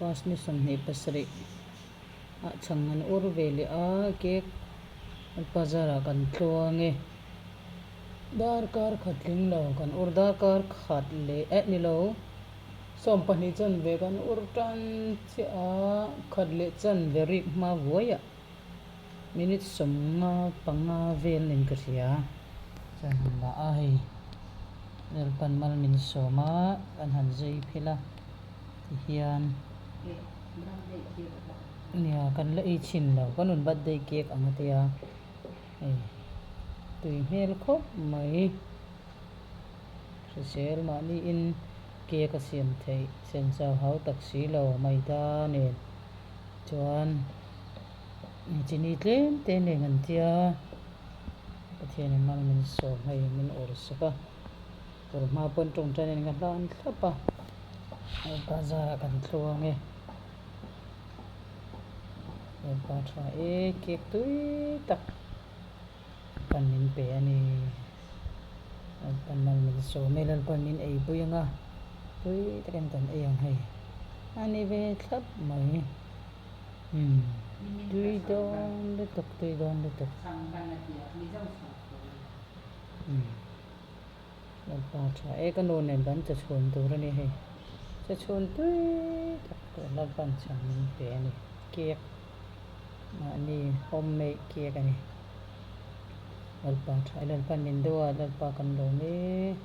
August ni 27 ah chhang an ur ve leh a cake bazar ah kan tluang e darkar khat tling lo kan ur darkar khat leh eh ni lo 20 chanve kan ur tan chiah a khat leh chanve rik hma vuai ah minute 55 vel niin ka hria chuan han la a hei Lalpan mal min sawm a kan han zai phel a tihian nia kan la ei chhin lo ka nun birthday cake ang a tia hei tui hmel khawp mai hrisel mahniin cake a siam theih senchau hau tak si lo maida nen chuan chini tlem te nen an tia Pathianin mal min sawm hei min ur sak a. Tur hma pawn tawngtai nen ka hlan thlap a, Lalpa zarah kan tluang e. Lalpa tha e, cake tui tak Lalpan min pe a ni. Lalpan mal min sawm e, Lalpan min ei pui ang a, tui takin kan ei ang hei. A ni ve thlap mai. Umm tui dawn lutuk, tui dawn lutuk. Umm. Lalpa tha e ka nu nen kan che chhun tur a ni hei che chhun tui tak tur Lalpan chhan min pe a ni cake mahni home made cake a ni Lalpa tha e Lalpan min duh a Lalpa kan lawm e.